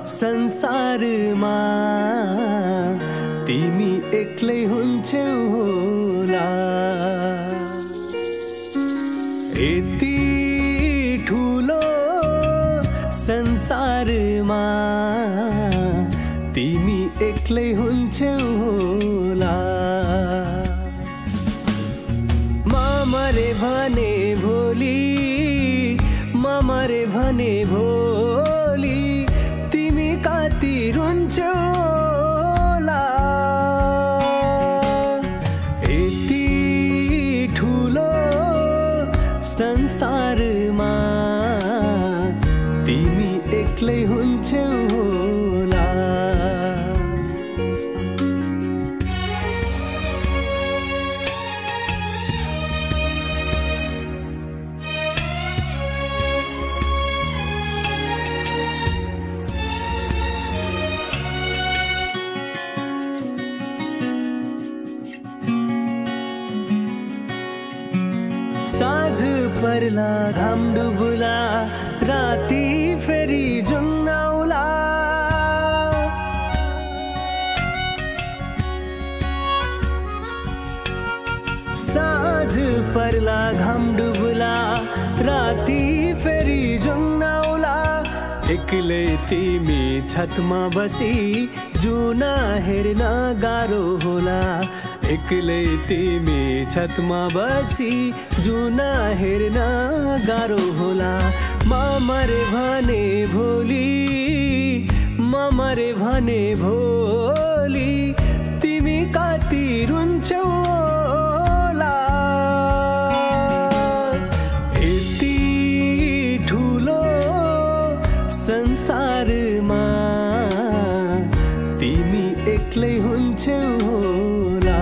संसारमा तिमी एक्लै हुन्छौ होला। यति ठुलो संसारमा तिमी एक्लै हुन्छौ होला। म मरे भने भोलि, म मरे भने भोलि तिमी कति रुन्छौ होला। यति ठुलो संसारमा तिमी एक्लै हुन्छौ होला। साँझ पर्ला घाम डुबुला, राति फेरि जुन आउला। साँझ पर्ला घाम डुबुला, राति फेरि जुन आउला। एक्लै तिमी छतमा बसी जुन हेर्न गाह्रो होला। एक्लै तिमी छतमा बसी जुन हेर्न गाह्रो होला। म मरे भने भोलि, म मरे भने भोलि तिमी कति रुन्छौ होला। यति ठुलो संसारमा तिमी एक्लै हुन्छौ होला।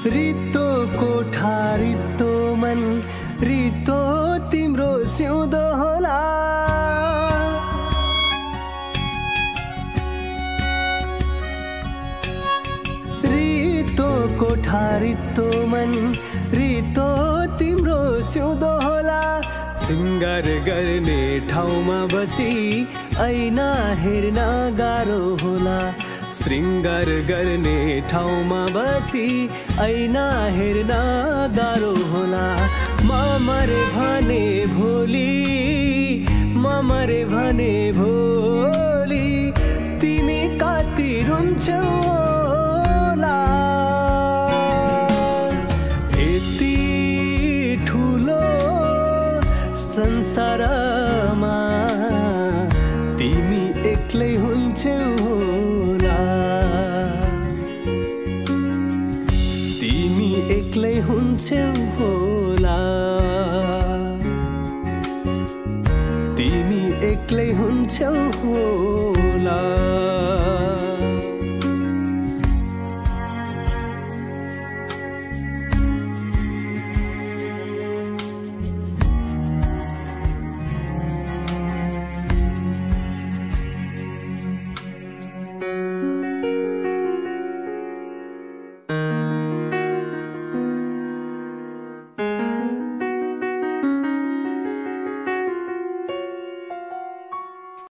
रित्तो कोठा रित्तो मन, रित्तो तिम्रो सिउँदो होला। रित्तो कोठा रित्तो मन, रित्तो तिम्रो सिउँदो होला। सिंगार गर्ने ठाउँमा बसी ऐना हेर्न गाह्रो होला। श्रृंगार गर्ने ठाउँमा बसी ऐना हेर्न गाह्रो होला। म मरे भने भोलि, म मरे भने भोलि तिमी कति रुन्छौ होला। यति ठुलो संसारमा तिमी एक्लै हुन्छौ होला। तिमी एक्लै हुन्छौ होला। तिमी एक्लै हुन्छौ होला।